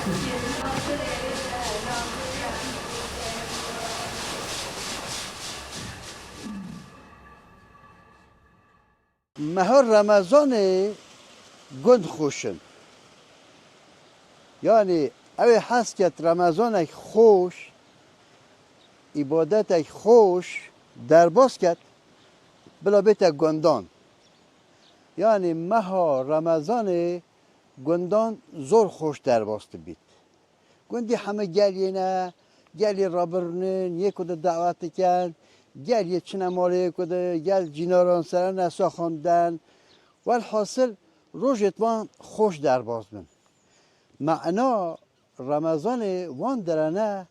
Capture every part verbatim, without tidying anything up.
Meha Remezanê gund xweş in. Yanî ew ê hez ket Remezanek xweş, îbadetek xweş derbas ket, bila bête gundan. Yanî meha Remezanê gundan zor xweş derbas dibît. Gundî heme gel yê ne, gel yê rabirnin, yê ku de dawet dikin, gel yê çine malê ku de, gel cînaran sere ne saxandin. Welhasil rojêt wan xweş derbas bin. Me'na Remezanê wan derene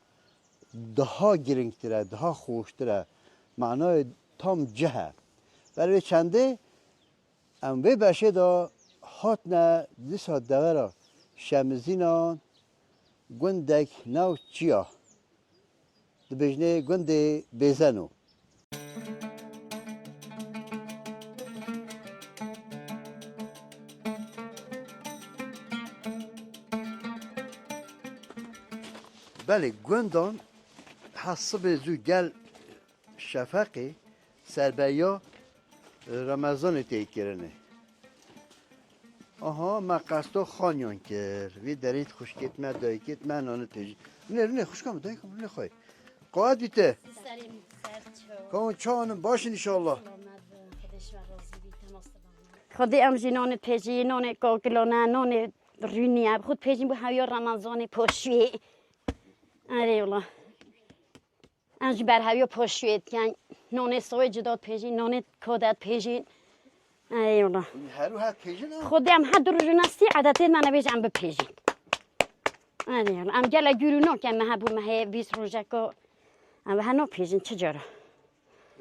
daha girîngtir e, daha xweştir e. Manayê tam cih e. Ber vê çendê em vê beşê de hatine dîsa devera Şemizînan gundek nav çiya. Dibêjinê gundê Bêzeno. Belê, gundan ha sibê zû gel şefeqê serbeya Remezanê tê kirinê. Aha, me qesto xanyan kir. Vî derît xwişkêt me, dayikêt me, nanê têjî. Rûnê, rûnê, xwişka min, dayika min, rûnê xwe. Qewet bî te. Serê min ser çaw. Kawon çawanın başin inşallah. Selamet bin. Xwedê ji we razî bî. Temas Xwedê em jî nanê pêjî, nanê kakilane, nanê rûnî, em xwe pêjîn bo hewiya Remezanê poşiyê. Erê wala. Em jî berhewiya poşiyê dikin. Nonê soyê cida dipêjîn, nonê kodet pêjîn. Eyvallah. Hûn her û her pêjin a? Xwedê em her du roj û nestî edetê me nebêje em bipêjîn. Eyvallah. Em gelek gûrû nakin, me hebû me heye bîst rojeko. Em her napêjin çi cara?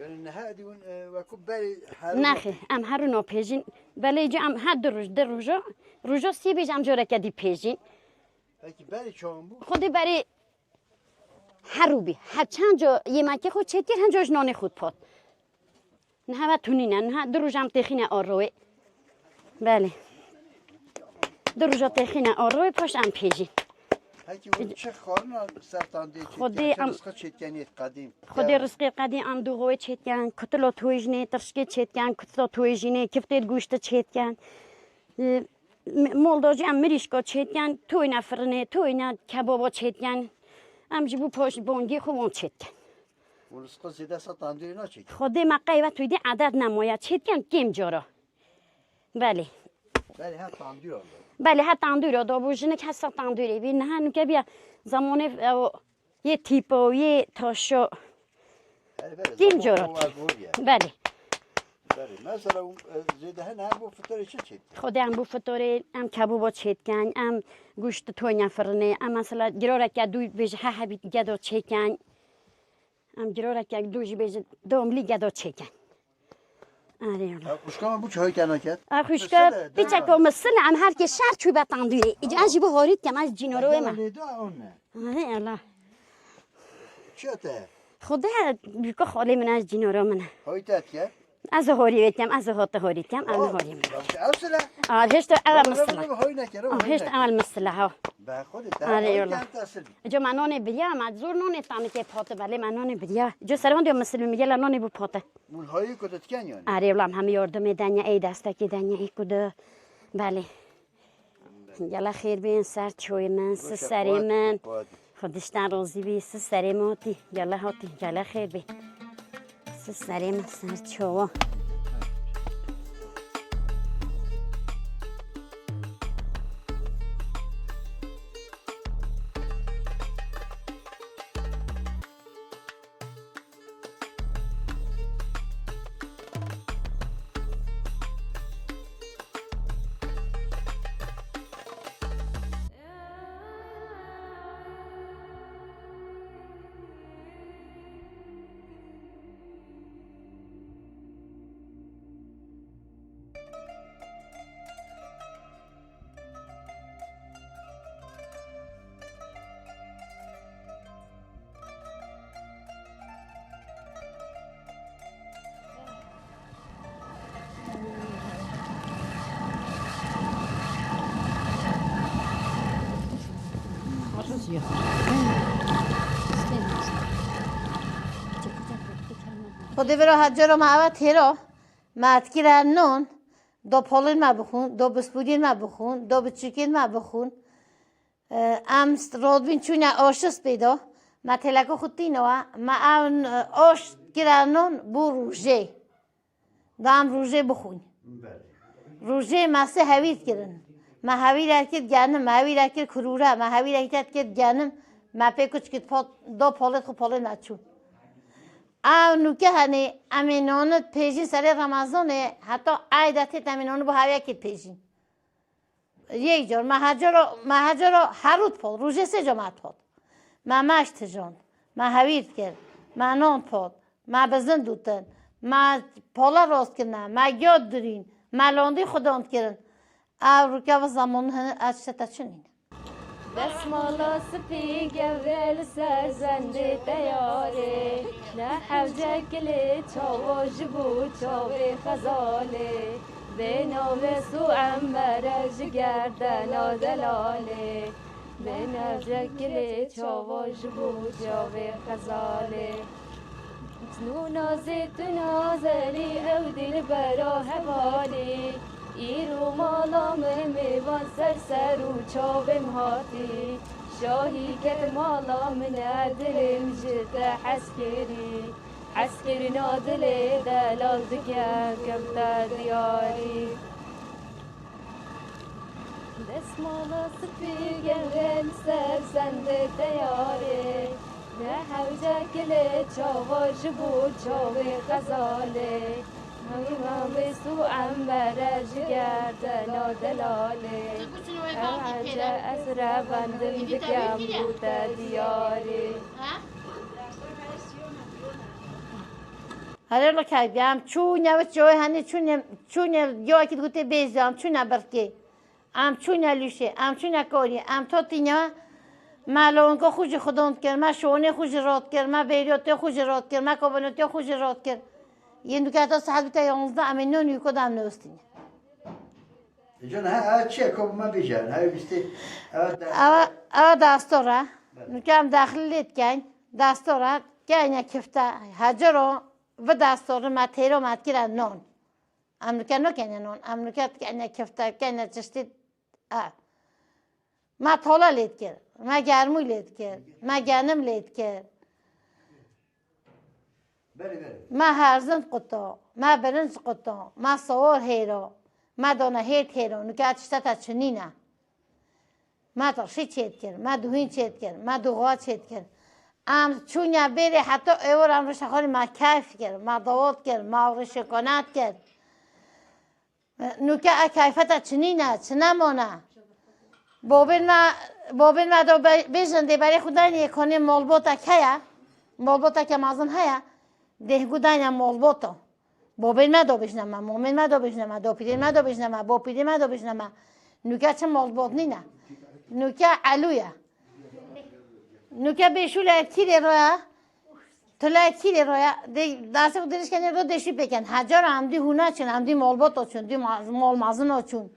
Yani niha edî hûn, e, wekû berî her û Nexê, em her û napêjin. Belê ca em her du roj, du roja, roja sî bêje em careke dî pêjîn. Peki berî çawan bû? Xwedê berî Her rû bî. Her çend ca yemekê xwe çêkir, hin ca ji nanê xwe dipat. Niha ve tunîne, niha du roja em têxîne arowê. Belê. Du roja têxîne arowê, paş em pêjîn. Peki hûn çi xwarina ser tandê Xwedê çêtken, çi em rizqi çêtkenê qedîm? Xwedê rizqê qedîm em du hovê çêtken, kutilo toyê jinê, tirşikê çêtken, kutilo toyê jinê, kiftê guşti çêtken. Ê, M-, Moldacî em mirîşka çêtken, toyne firinê, toyne kebaba çêtken. Em ji bo paş bongê xwe wan çêtken. Û rizqo zêde sa tandûrê naçêt? Xwedê me qey ve toydê edet nemaye. Çêtken kêm cara. Belê. Belê, her tandûra da. Belê, her tandûra da bû. Jinik her sa tandûrê bî. Niha nuke bîya zamanê, ew, Yê tîpo, yê taşo. Erê, belê, Kîm zaman cor ot? Belê. Belê, mesela, e, zêde hene em bo fitorê çi çêt? Xwedê em bo fitorê, em kebûbo çêtken, em guşt toyne firinê, em mesela giroreke dû bêje he hebî gedo çêken. Em giroreke dû jî bêje domlî gedo çêken. Erê wala. Ev xwişka me bû çi hoy kena ket? Ev xwişka Misile, piçeko dema. Misile, em her kê şer çû be tandûrê. Îca ez jî bo horît kem, ez cînoro Dema me. Lê da on ne. Erê wala. Çi te? Xwedê bîko xalê min ez cînoro min. Hoy te ket? Ez horî wê kem, ez hot horî kem, em Oh, horî min. Ev sile? A, hêşta ev Baba, misile. Baba, hoy ne kere, A, hoy hêşta ne. Ev misile ha. Be xwedê te Erê hoy wala. Kem te sil. Îca me nonê biriya, me zor nonê tanikê pate belê me nonê biriya. Îca servan diyo misile mi gela nonê bu pate. Hûn hayê ku ditiken yani? Erê, wela em hemî yordimê denya, ey destekê denya, ey ku de. Belê. Gela xêr bên, ser çoyê min, si serê min. Xwedişten rozî bî, si serê min hatî. Gela hatî, gela xêr bê. Si serê min, ser çowa. Xwedê vira hecero me eve têro, me etkire non, do polên me bixwin, do bispûriyên me bixwin, do biçûkên me bixwin. Em rodbîn çûne aşis pêdo, me teleko xwe tînewa, me ew aş kire non bû rûjê. Da em rûjê bixwîn. Rûjê me sê hewîr kirin. Me hewîrek kir genim, me hewîrek kir kurûre, me hewîrek kir genim, me pê kuçkit pot, do polêt xwe polê me çû. Ew nûke henê, em ê nonit pêjîn serê Remezanê, heta eyda têt em ê nonit bo hewiyekê pêjîn. Yek car, me hecero, me hecero herût pot, rûjê sê car me pot. Me meş tijand, me hewîr kir, me non pot, me bizin dûtin, me pala rast kirine, me giya dirîn, me landî xwedand kirin. Ev rûke ve zeman hene, ez şete çi nîne. Desmala spî gewre li ser zendê teyarê, ne hewce kilê çawa ji bo çavê xezalê. Bê navê sû embere ji gerdena delalê. Bê hewce kilê çawa ji bo çavê xezalê. Nû nazê tu nazelî ew dilbera hevalî. Îro mala min mêvan ser ser û çavêm hatî. Şahî ket mala min e dilêm ji te hez kirî. Hez kirina dilê delal dike kevte diyarî. Desmala spî gere li ser zendê teyarê. Ne hewce kilê çawa ji bo çavê xezalê. Hemî mabêst û embere ji gerdena delalê. Ew hece ez revendim dikem bû te diyarî. Herê li kevî em çûne wê çawê henê çûne, çûne yawekî digotê bêjî, em çûne birkê. Em çûne lûşê, em çûne korî, em totîne me lonka xwe jî xwedand kir, me şonê xwe jî rat kir, me bêriyotê xwe jî rat kir, me kobanotê xwe jî rat kir. Yên dûke heta saet bîte yanzdeh em ê non û ku da em newistîne. Can, ha, ha, çi ye? Ku me bêje, ha, wî bîstê, ha, da- Ewa, ewa dastor e. Belê. Nûke em daxil lê dikeyn, dastor e, keyne kifte, hecero, vi dastor me têro me dikire non. Em nûke nokeyne non, em nûke dikeyne kifte, dikeyne çiştî, e. Me tola lê dikir, me germûy lê dikir, me genim lê dikir. Belê, belê. Me herzind quto, me birinc quto, me sowor hêro, me dona hêt hêro, nûke tişteta çinîne. Me tirşî çêdikir, me duhîn çêdikir, me duxa çêdikir. Em çûne bêrê heta êwar em rişa xwe me keyf kir, me dawot kir, me rişê konat kir. Nûke e keyfeta çinîne, çinemone. Bobên me, bobên me do be-, bêjin dê berê xwe dayne yê konê molbotek heye. Molboteke mezin heye. Dê hingû dayne molboto. Bobên me do bêjne me, momên me do bêjne me, dopîrên me do bêjne me, bopîrên me do bêjne me. Nûke çi molbot nîne. Nûke elû ye. Nûke bêşûle kîrê roya. Tula kîrê roya, dê, dasê xwe dirêj kenê ro dê şî pêken. Hecara em dî hûna çûn, em dî molboto çûn, dî ma-, mol mazino çûn,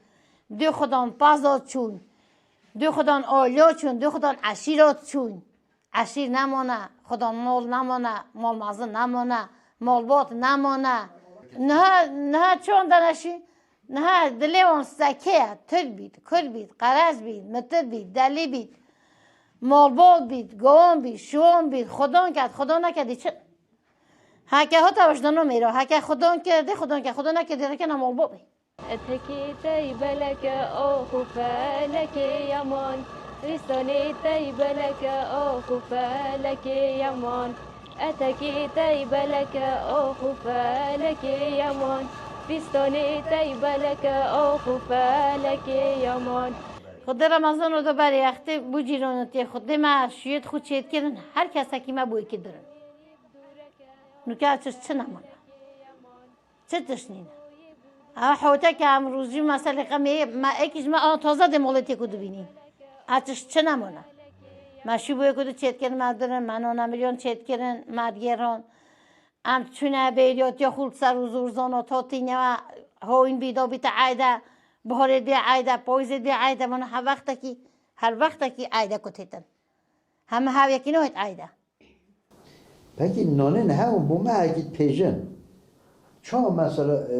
dî xudan pazo çûn, dî xudan olyo çûn, dî xudan eşîrot çûn. Eşîr nemone, xudan mol nemone, mol mazin nemone, molbot nemone. Niha, niha çon dene şî? Niha dilê wan seke ye, tirk bît, kurd bît, qerez bît, mitir bît, delî bît, molbot bît, govon bît, şiwon bît, xwedon ket, xwedon neket, dî çi? Heke hota wijdano mêro, heke xwedon kir, dê xwedon ket, xwedon nekir, dê rikena molbot bî. Etekî tey beleke ox û felekê yeman, Fîstonê tey beleke ox û felekê yeman. Etekî tey beleke ox û felekê yeman. Fîstonê tey beleke ox û felekê yeman. Xwedê Remezan û do berê extê bû cîronotiyê xwe dê me şiyêt xwe çêdikirin, her kesekî me bû êkî dirin. Nûke çi çi nemane. Çi tişt nîne? Ew hewteke em rûjî meselê xemê me êkî ji me a taze dê molê têkû dibînî. A tişt çi nemane? Me şî bûyê ku du çêtkirin me dirin, me nona milyon çêtkirin me digêron. Em çûne bêriyotiya xûl ser û zûrzano totîne we hoyn bî do bîte eyde, buharê dê eyde, poyzê dê eyde, mana her wextekî, her wextekî eyde ku têtin. Em hev yekî nehêt eyde. Pekî nanên hev bo me hekî pêjin. Çawa mesela, e,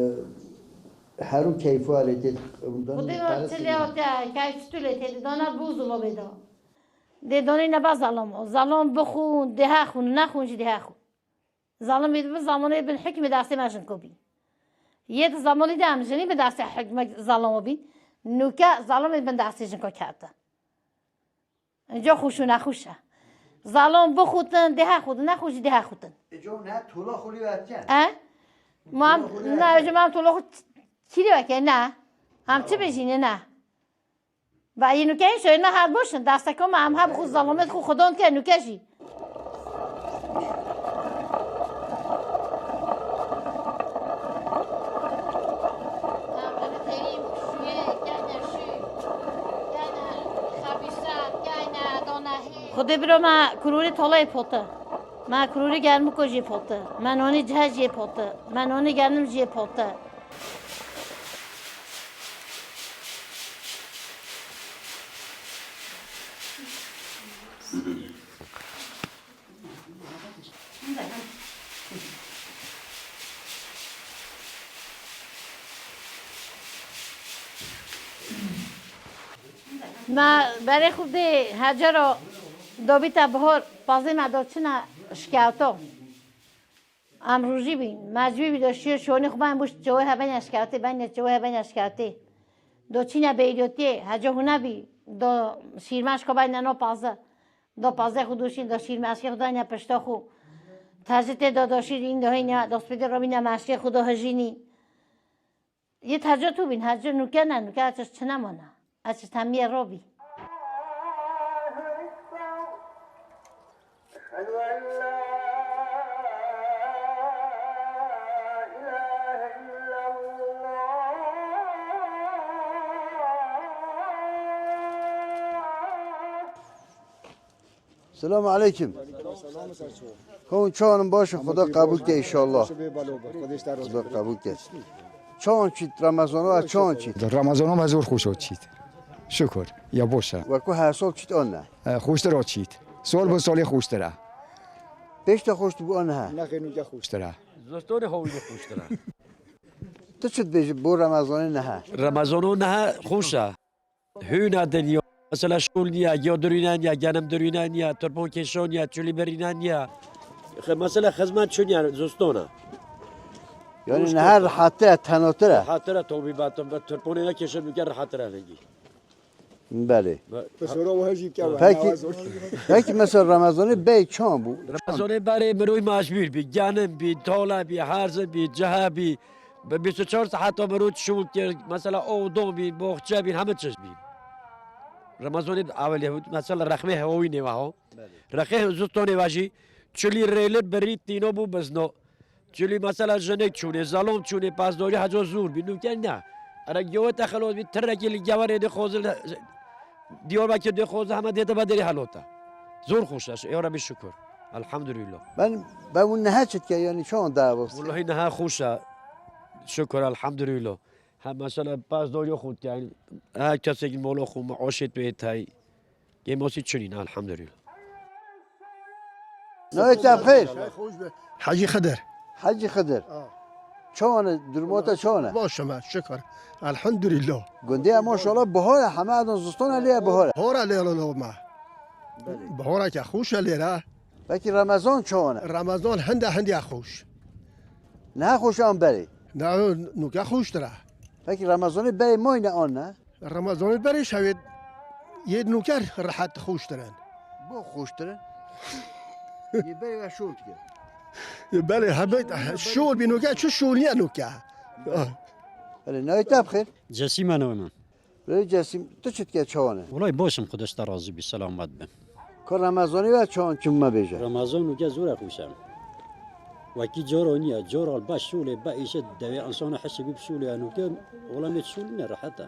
her û keyfwarê tê Xwedê me çilya te kay çitulê tê dana bû zilomê da. Dê donê neba zalim o. Zalim bixûn, dê hexûn, nexûn jî dê hexûn. Zalimê dibe zalimê bin hikmê destê me jinko bî. Yê di zalimê de em jinî bin destê hikmê zalimê bî. Nûke zalimê bin destê jinko kete. Înca xweş û nexweş e. Zalim bixutin, dê hexutin, nexweş dê hexutin. Ê, cem ne tola xulî wetken. E? Mam, tola xulî ne, wetken. Ji mam tola xu kîrî weke, ne. Em çi bêjîne, ne. Ve yê nûke hîn şoyê me her boş in. Desteka me em heb xwe zalimet xwe xwedon ke nûke jî. Xwedê biro me kurûrê tolayê pote. Me kurûrê germiko jê pote. Me nonê cihê jê pote. Me nonê gernim jê pote. Me berê xwe dê hecero dobîta bihor pazê me do çina şikewto. Em rûjî bîn. Mecbûr bî do şiyo şonî xwe ben bû çewê hebenya şikewtê, ben çewê hebenya şikewtê. Do çîne beydotiyê, hece hûne bî, do şîrmeş xwe ben no pazê. Do pazê xwe dûşîn, do şîrmeşkê xwe dayne pişta xwe. Tecitê do do şîr în do heyne, do spîdê romîne meşkê xwe do hijînî. Yê tecê tu bîn, hecê nûke ne, nûke ez çi nemana. Ez çi temiyê ro bî. Selamu aleykum. Hûn çawan in, baş in, Xuda qebûl ke înşallah. Xuda qebûl ke. Çawan çît Remezano, çawan çît? Remezano me zor xweş çît. Şukur. Ya boş e. Wekû her sal çît an ne? E, xweştir a çît. Sal bi salê xweştir e. Pêş de xweş bû an ne? Nexê nûke xweştir e. Zostonê hawînê xweştir e. Tu çi dibêjî bo Remezanê nehe? Remezano nehe xweş e. Hûna dinya. Mesela şol niye, ya dirîne niye, genim dirîne niye, turpon kêşo niye, çulî birîne niye. Xe-, mesela xizmet çi niye, zostona. Yani nehe rehattir e, tenotir e. Rehattir e, tabi, ba, tabi, turponê ne kêşe bike rehattir e vengî. Belê. Be- Pişora we jî ke we, Peki, nawe zor. Peki mesela Remezanê bey çan bû? Remezanê berê miroy mecbûr bî, genim bî, tala bî, herze bî, cihe bî. Bi bîst û çar saeta mirov şûl kir, mesela, odon bî, boxçe bî, hemî çiş bî. Remezanê ewilê, mesela, rexmê hewî nêwe ho. Belê. Rexê zistonê ve jî, çilî rêli birî tîno bû bizno. Çilî, mesela, jinik çûnê, zalom çûnê, pasdorî heco zûr bî, nûke ne. Erek gewete xelos bî, tirekî li geverê dê xozil, Diyarbekir dê xozil, heme dê te be derê helota. Zor xweş e, ya Rebî şukur. Elhamdülillah. Ben, ben bu nehe çitke yani şu anda bu. Vallahi nehe xweş e. Şukur, elhamdülillah. Ha, mesela, pas do yo xwe yani, her kesek molo xwe, meoşet ve tay. Gemosî çinîn, elhamdülillah. Navê te bi xêr? Hecî Xidir. Hecî Xidir. Ha. Çawan e, duruma te çawan e? Baş e, şikir. Elhamdülillah. Gundê ya maşallah bihar e, heme adan zistana lê bihar e. Bihar e lê lo me. Belê. Bihar e ke xweş e lê re. Peki Remezan çawan e? Remezan hinde hinde xweş. Ne xweş an berê? Ne, nûke xweştir e. Peki Remezanê berê mayne an ne? Remezanê berê şevê yê nûke rehet xweştir in. Bo xweştir in? Yê berê ve şol dike. Yê berê hebe şol bî nûke, çi şol niye nûke? Belê, navê te bi xêr? Cesîm e navê min. Belê Cesîm, tu çi dike, çawan e? Welay baş im, Xuda ji te razî bî, selamet bin. Ka Remezanê ve çawan çi me bêje? Remezan nûke zor e xweş e. Wekî cara niye, cara be şolê, be îşe, devê insana hesibî bi şolê e nûke, wela me şol nîne, rehet e.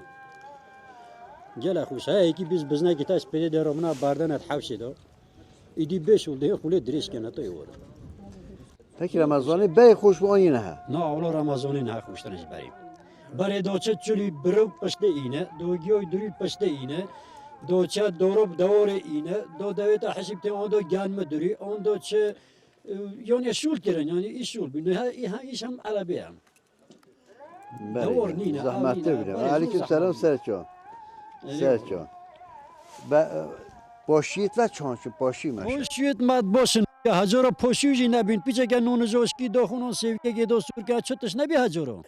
Gelek xweş e, heyekî biz biznekî te spêdê de romina berdene hewşê de. Îdî bê şol dê xulê dirêj kene te were. Peki Remezanê berê xweş bû an yine he? Na, wela Remezanê ne xweştir ji berê. Berê da çi çilî birû piştê îne, dogiyoy durî piştê îne. Do çe dorob deworê îne, do dewêta hişîb tê, on do gan midurî, on do çi, e, yani şûl kirin, yani îş şûl bî. Ne, ha, ha, îş hem erebê hem. Belê, dewor nîne, zehmettir bile. Belê, aleykum selam, ser ço. Eyvallah. Ser ço. Be, e, poşiyet ve çon şu poşi meşe. Poşiyet mat boşun. Ya hacoro poşi jî nebîn. Piçeke nûn joşkî doxunon seviyege do surke çitiş nebî hacoro.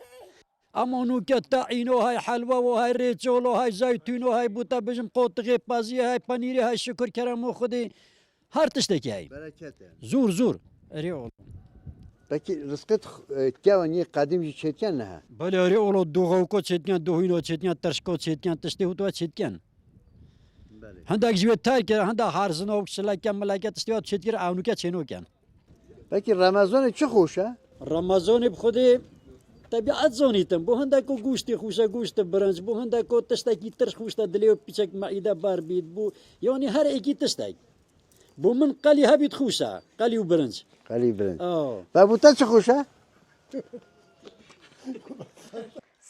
Ama nûke taîno hay, helwa wo hay, rêçolo hay, zeytûno hay, bûta bijim qotixê paziyê hay, penîrê hay, şukur keremo Xwedê. Her tiştekî heye. Bereket e. Zûr, zûr. Erê oğlum. Peki rızkı t-, e, kewa niye kadim jî çetken ne ha? Belê erê oğlum, du xewko çetken, du hîno çetken, tirşko çetken, tiştê hûtwa çetken. Belê. Hindek ji wê terk kir, hindek harzino, şileke, mileke, tiştê wa çêtkir, ewnûke çênoken. Peki Remezanê çi xweş e? Remezanê bi Xwedê tebiat zanîtin. Bo hindek ku goştê xweş e, goşt birinc. Bo hindek ku tiştekî tirş xweş e, dilê piçek meîde ber bît. Bo, yani her êkî tiştek. Bo min qelî hebît xweş e. Qelî û birinc. Qelî birinc. Aw. Ve bo te çi xweş e?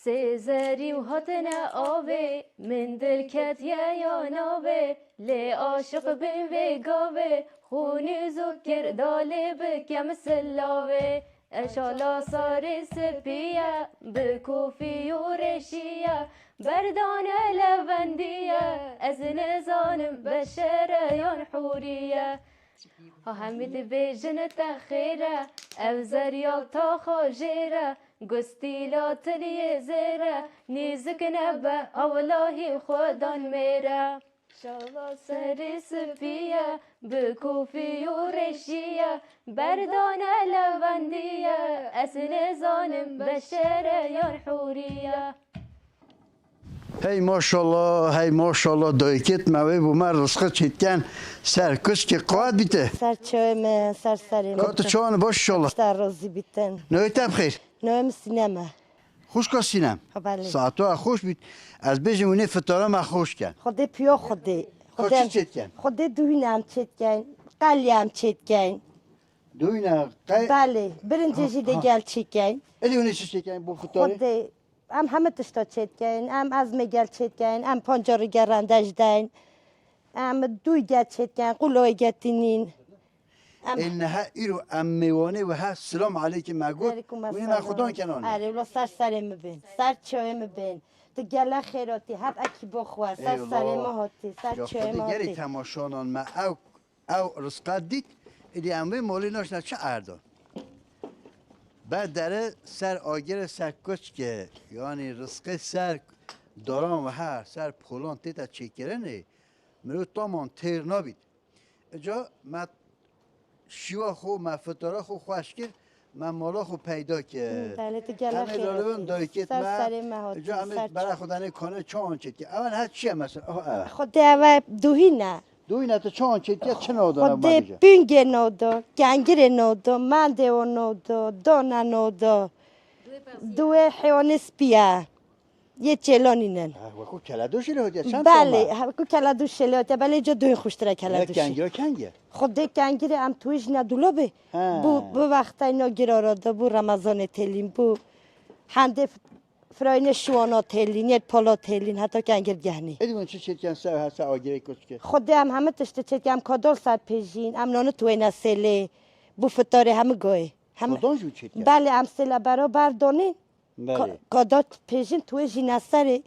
Sê zerî û hatine avê, min dil ketiye ya navê, lê aşiq bin vê gavê, xûnî zû kir dalê bikem silavê. Eşala sarê spî ye, bi kofî û rêşî ye, berdane levendî ye, ez nizanim beşer e yan hûrî ye. Ha hemî dibêjin te xêr e, ev zerya taxa jêr e, gustîla tiliyê zêr e, nêzik nebe, ewlahî xwedan mêr e. Şala serê spî ye, bi kofî û rêşî ye, berdane levendî ye, ez nizanim beşer e yan hûrî ye. Hey maşallah, hey maşallah, dayikêt me wê bo me rizqi çêtken ser kuçkê qewet bîte. Ser çewê me, ser serê me. Ka tu çawan baş inşallah. Ser rozî bîtin. Navê te bi xêr? Navê min Sînem e. Xwişka Sînem. Ha, belê. Saeto xweş bît. Ez bêjim hûnê fitara me xweş ken. Xwedê piyo xwedê. Ka çi çêtken? Xwedê duhîn em çêtken. Qelî em çêtken. Duhîn e, qe- Belê. Birincê jî dê gel çêken. Êdî hûnê çi çêken bo fitarê? Xwedê Em heme tişta çêtkeyn, em ezmê gel çêtkeyn, em pancarî gel rendej deyn, em dûy gel çêtkeyn, quloyê gel tînîn. Em Ê niha îro em mêwanê we her silam aleykum me got. Aleykum esselam. Wî me xudan kenan. Erê, wilo ser serê mi bên, ser çewê mi bên. Tu gele xêr hatî, hep ekîbo xwe, ser serê me hatî, ser çewê me hatî. Gelê temaşanan me ew Ew rizqe dît, êdî em vê malê naşna çi erdan. Ber dere ser agirê ser kuçkê, yanî rizqê ser daran wiha, ser polan tête çêkirinê, mirov taman têr nabît. Îca me şîwa xwe, me fitara xwe xweş kir, me mala xwe peyda kir. Belê, tu gelek xêr hatî. Em ê ralivin dayikêt me. Ser serê me hatî. Îca em ê bera xwe danê kane çawan çêt kir. Ewan her çi ye mesela? Aha, ev. Xwedê ev e duhî ne. Duhî ne tu çawan çêt kir, çi nav dana? Xwedê pingê nav da, kengirê nav da, mendê o nav da, dana nav da. Duwê heywanê spî ye. Yê çêlanînin. Ha, wekû keledoşê lê hatiye, çend tane? Belê, ha, wekû keledoşê lê hatiye, belê ca duhîn xweştir e keledoşê. Kengir, kengir. Xwedê kengirê em tuê jîna dulabê. Ha. Bû, bi wextay na girara de, bû Remezanê têlîn, bû hendê f-, firayînê şiwana têlîn, yê pala têlîn, heta kengir gehnî. Êdî hûn çi çêtken ser, her ser agirê kuçkê? Xwedê em hemî tiştê çêtken, em kadal ser pêjîn, em nani tuêne sêlê, bû fitarê hemî goyê. Hemî. Kodan jî çêtken? Belê, em sêle beraber danîn. Belê. Ka-, kada pêjin tu wê jî neserê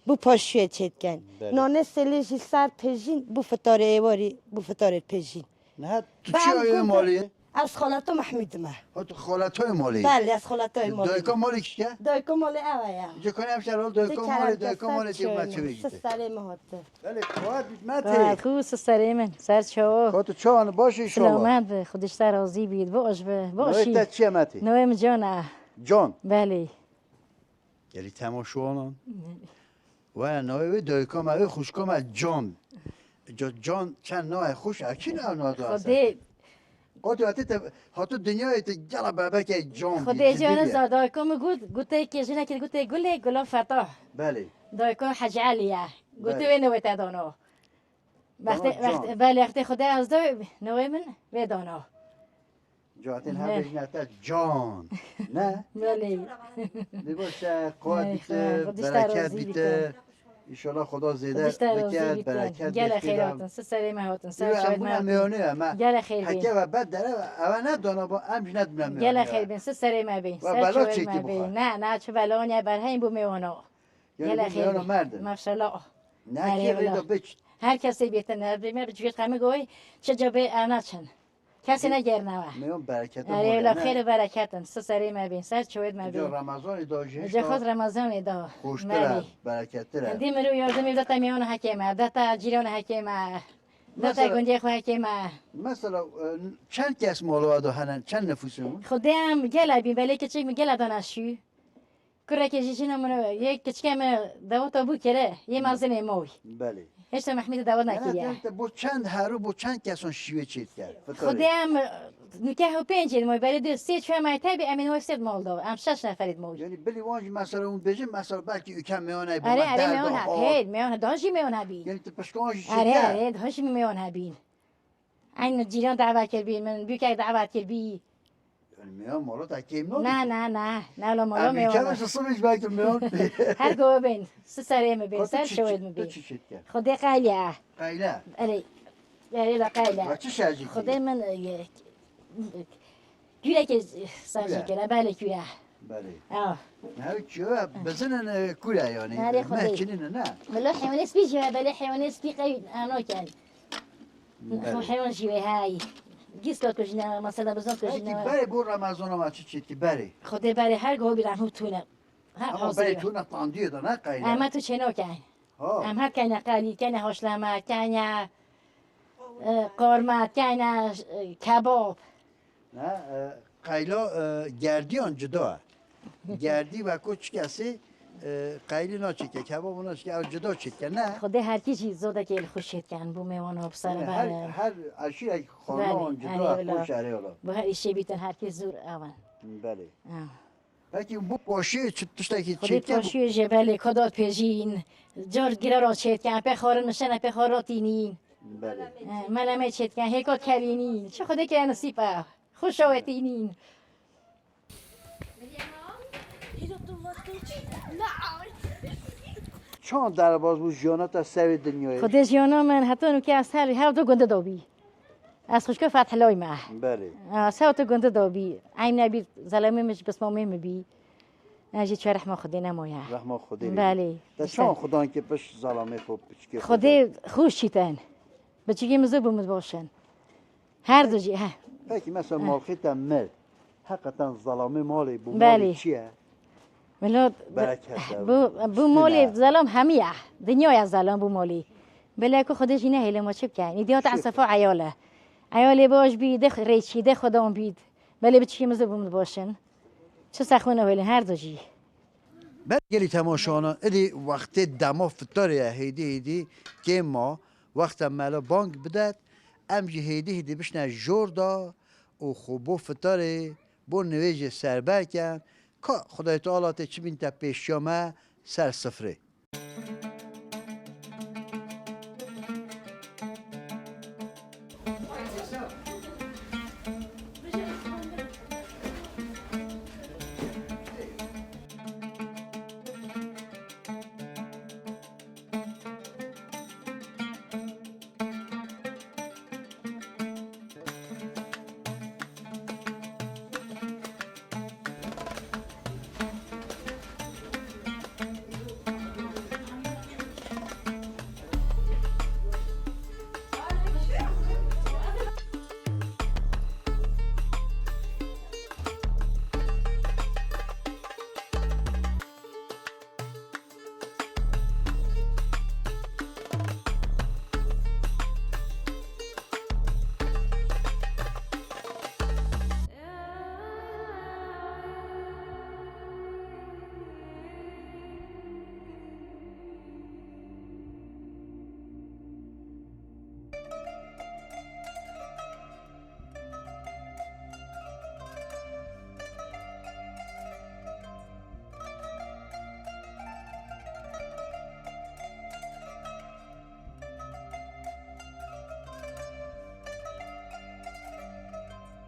bû paşiyê çêtken. Belê. Nane selê jî ser pêjin bû fitarê êwarî, bû fitarê pêjin. Niha tu çi ayê malê? Ez xaleta Mehmûd me. Ha, tu xaleta malê? Belê, ez xaleta malê. Dayika malê kişke? Dayika malê ev e ya. Cekane em şer ol dayika malê, dayika malê tê me çi vejîte. Serê me hate. Belê, xwat bît me tê. Xwat ku serê min, ser çawo. Xwat tu çawan baş inşallah. Selamet be, Xwedê ji te razî bît, baş be, baş. Navê te çi ye me tê? Navê min Can e. Can. Belê. Gelî temaşewanan. Belê. Were navê wê dayika me, wê xwişka me Can. Ca-, Can çend navê xweş e, kî nav nada? Xwedê. Qotî hatî te, hatî dinyayê te gela bebekê Can bî. Xwedê Can e. Dayika min got, gotê kê jinekê gotê Gulê, Gula Fetah. Belê. Dayika Hecî Elî ye. Gotê wê navê te dano. Wextê, wextê, belê, wextê Xwedê ez da navê min vê dana. Cahatên her bêjine te Can. Ne? Belê. Dê baş e, qewet bîte, bereket bîte. Înşallah Xuda zêde bike, bereket bê. Gelek xêr hatin, siz serê me hatin, ser çavê me hatin. Gelek xêr bin. Heke ve ber dere, eve ne dana ba, em jî ne dine. Gelek xêr bin, siz serê me bin, ser çavê me bin. Ne, ne, çi bela ne, berheyn bû mêwana. Gelek xêr bin. Maşallah. Ne kê rê da biç. Her kesê bêtin, her bê me bi civêt xemî goy, çi ca bê ev naçin. Kesê negerine we. Meyon bereketli. Erê, la xêr û bereket in. Siz serê me bin, ser çavê me bin. Ca Remezanê da jî. Ca xwe Remezanê da. Xweştir e, berekettir e. Hindî mirov yardimê dete meyon hekê me, dete cîran hekê me. Dete gundê xwe hekê me. Mesela, e, çend kes mala we da hene, çend nifûsê hûn? Xwedê em gele bin, belê kiçik min gele dana şû. Kurekê jî jina min, yê kiçikê min daweta bû kere, yê mezinê moy. Belê. Hêşta Mehmîdê dawet nekiriye. Te bo çend herû, bo çend kesan şîvê çêdike? Xwedê em nûke û pêncê moy, berê dê sê çûye me tebî, em ê moy sêd mal da. Em şeş neferî moy. Yanî bilî wan jî mesela hûn bêjin, mesela belkî ûke meyan hebî. Erê, erê, meyan hebî, meyan, daha jî meyan hebî. Yanî tu pişka wan jî çêdike? Erê, erê, daha jî meyan hebîn. Eyn cîran davet kirbî, min bûkek davet kirbî. Yanî meyan mala te kêm nabî? Na, na, na. Ne la mala meyan. Em ülkede şu sibî ji belki meyan. Her go bin. Si serê mi bin, ser şewêd mi bin. Tu çi çêdike? Xwedê qeyle. Qeyle? Erê. Erê la qeyle. Ve çi şerjî kî? Xwedê min, e, Kûrekê sazî kire, belê kûre. Belê. Ew. Her kûre bizinin, e, kûre yanî. Erê, xwedê. Meh çinîne, ne? Bila heywanê spî jî ve, belê heywanê spî qey eno ken. Belê. Xwe heywan jî ve hay. Gîska kujine, mesela bizon kujine. Peki berê bo Remezana me çi çêdikî berê? Xwedê berê her go bîra hû tune. Ama berê tune tandiyê de ne qeyle. Ema tu çêno ken. Ha. Em her kene qalî, kene haşlama, kene, e, qorma, kene, e, kebab. Ne, e, qayla, e, gerdiyan cuda. Gerdî weko çi kesê, e, qayli naçike, kebab naçike, ew cuda çêdike, ne? Xwedê herkî jî zodekê li xwe şêdken, bû mêwana bi sere. Her, her eşîrek xorma wan cuda, xwe şerê ola. Bu her îşê bîtin herkî zor ewan. Belê. Ha. Peki bu paşiyê çi tiştekî çêdike? Xwedê paşiyê jê belê koda pêjîn. Car gira ra çêdken, pê xarin mişene, pê xara tînîn. Belê. E, meleme çêdken, hêka kerînîn. Çi xwedê ke nesîp e. Xweşa we tînîn. Çand derbas bû jiyana te serê dinyayê? Xwedê jiyana min heta nûke ez her hev du gundê de bî. Ez xwişka Fethilay me. Belê. Ez hev du gundê de bî. Eym nebî zelamê min ji pismamê min bî. Ez jî çi rehma Xwedê nemaye. Rehma Xwedê. Belê. Te çand xudan ki piş zelamê xwe piçkê xwe. Xwedê xweş çîten. Biçikê min zor bû min baş in. Her du jî, he. Peki mesela malxê te mir. Heqeten zelamê malê bû malê çi ye? Belê. Bereket e, bu, bu malê zelam hemî ye. Dinyaya zelam bû malê. Belê ku Xwedê jî nehêle ma çi bike. Nîdiya te esefa eyal e. Eyalê baş bî, de rêçî, de xwedan bît. Belê biçikê min zor bû min baş in. Çi sexwin û hêlin her du jî. Ber gelî temaşanan, idî wextê dema fitarê ye, hêdî hêdî kêm ma, wexta mela bang bidet, em jî hêdî hêdî bişne jor da û xwe bo fitarê, bo nivêjê serber ken, ka Xwedayê Teala tê çi bîn te pêşiya me ser sifrê.